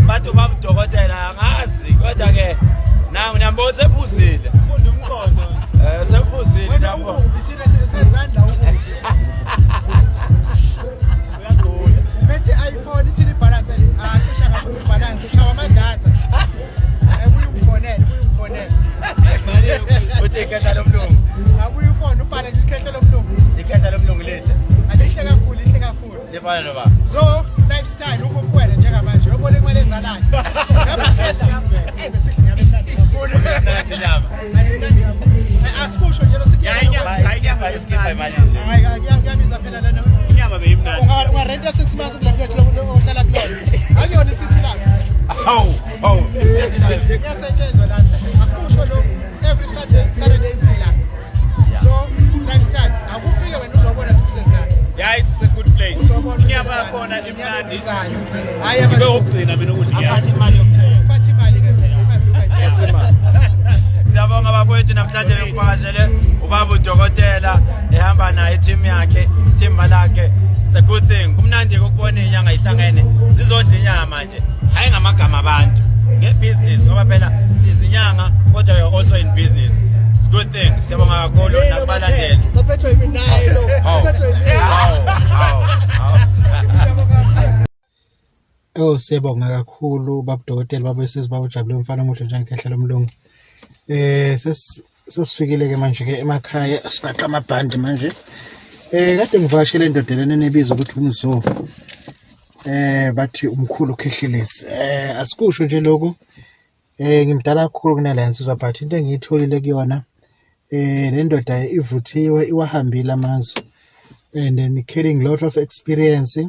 Bathi ubaba udokotela, angazi, kodwa ke nangu niyambona sephuzile. Funda umqondo. Sephuzile. Wena. Niyambona. Ukuphi? Thina senzani la? Ukuphi? Uyagula. Uphethe i-iPhone, ithini ibalance? Ah, cisha ngabuza ibalance, ushawa amadatha. Buye ungifonele, buye ungifonele. Uthi ikhehla lomlungu. Abuye ufone, ubhale ikhehla lomlungu. Ikhehla lomlungu lihle. Alihle kakhulu, lihle kakhulu. Lifana noba. So lifestyle ukukwele njengamanje, uyobona imali ezalayo. Ngaba bese ngiyabe mnandi kakhulu. Mnandi inyama. Ayimnandi kakhulu. Asikusho nje lo. Ya, inyama, inyama. Iskipha imalini le? Hayi, kuyabiza phela lana. Inyama beyimnandi. Ungarenta 6 months kule flat ohlala kulona. Akuyona isithi la. Hawu, hawu. Kuyasetshenzwa lana. Akusho lokhu every Sunday, Saturday sila. So lifestyle, akufike wena uzobona ukuthi kusenzani. Yeah, it's a good place. Uzobona. Inyama yakhona imnandi. Hayi. Ibe ukugcina mina ukudla inyama. Aphathi imali yokuthenga. Phatha imali ke phela, imali. Siyabonga bakwethu, namhlanje bengivakashele ubaba udokotela, ehamba naye team yakhe, ithimba lakhe. It's a good thing. Kumnandi ukubona inyanga ihlangene zizodla inyama nje, hayi ngamagama abantu, ngebusiness, ngoba phela sizinyanga kodwa you're also in business. It's a good thing. Siyabonga kakhulu nakubalandeli. Baphethwe yimi lo. Hawu. Baphethwe yimi. Hawu, hawu, hawu. Oh, siyabonga kakhulu baba udokotela, baba wesizwe, baba ujabule, umfana omuhle njengekhehla lomlungu. Sesifikile ke manje ke emakhaya, sibaqa amabhandi manje. Kade ngivakashele endodeleni enebizwa ukuthi uMzo. Bathi umkhulu Khehlelezi. Asikusho nje lokhu. Ngimdala kakhulu kunale nsizwa, but into engiyitholile kuyona, le ndoda ivuthiwe, iwahambile amazwe and then carrying lot of experience,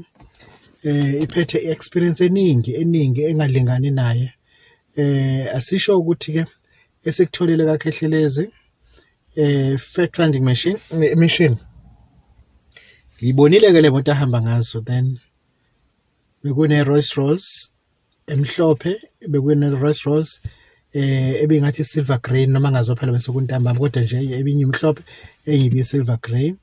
iphethe i-experience eningi eningi engalingani naye. Asisho ukuthi ke esikutholile kaKhehlelezi, fact finding machine mission. Ngiyibonile ke le moto ahamba ngazo, then bekune Rolls Royce emhlophe, bekune Rolls Royce ebingathi silver grey, noma ngazo phela bese kuntambama, kodwa nje ebinye imhlophe, enye ibi silver grey.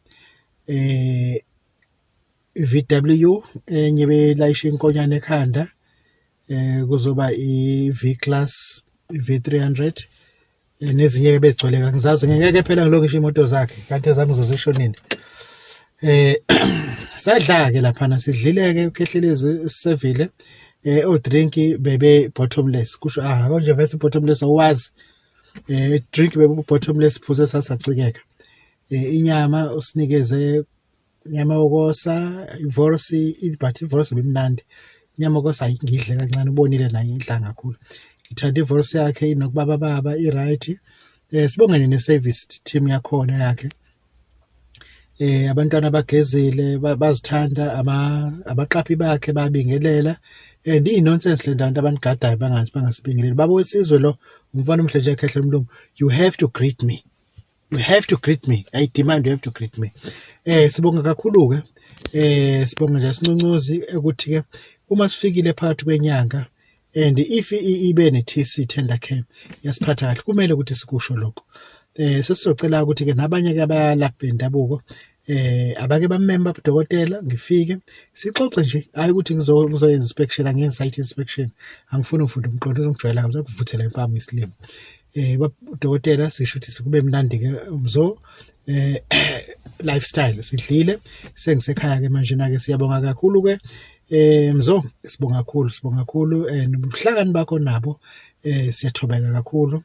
VW enye belayisha inkonyane ekhanda, kuzoba i-V class, i-V300, nezinye bezigcwele, angizazi, ngeke phela ngilokhu imoto zakhe, kanti ezami ngizozisho nini? Sadla ke laphana, sidlile ke, uKhehlelezi usevile o drink bebe bottomless, kusho ah konje vese bottomless awazi, drink bebe bottomless, phuze sasacikeka. Inyama usinikeze inyama yokosa, iwors, but iwors bimnandi. Inyama yokosa ayingidle kancane, ubonile naye ngidla kakhulu. Ngithanda iwors yakhe inokubaba baba, i-right. Sibongene ne-service team yakhona yakhe. Abantwana bagezile, bazithanda abaqaphi bakhe, babingelela, and iyi-nonsense le nto abanigadayo bangazi bangasibingeleli. Baba wesizwe lo, umfana omuhle nje ekhehla lomlungu, you have to greet me. You have to greet me. I demand you have to greet me. Sibonga kakhulu ke. Sibonga nje sinconcozi ukuthi ke uma sifikile phakathi kwenyanga and if ibe ne TC, tender care, yasiphatha kahle, kumele ukuthi sikusho lokho. Sesizocela ukuthi ke nabanye ke abalaphi bendabuko abake bamemba udokotela, ngifike sixoxe nje, hayi ukuthi ngizoyenza inspection, angiyenzi site inspection, angifuni ukufunda umqondo uzongijwayela, ngizokuvuthela impama isilimo. Udokotela sisho ukuthi kube mnandi ke mzo lifestyle, sidlile, sengisekhaya ke manje na ke. Siyabonga kakhulu ke Mzo, sibonga kakhulu, sibonga kakhulu and ubuhlakani bakho nabo, siyathobeka kakhulu.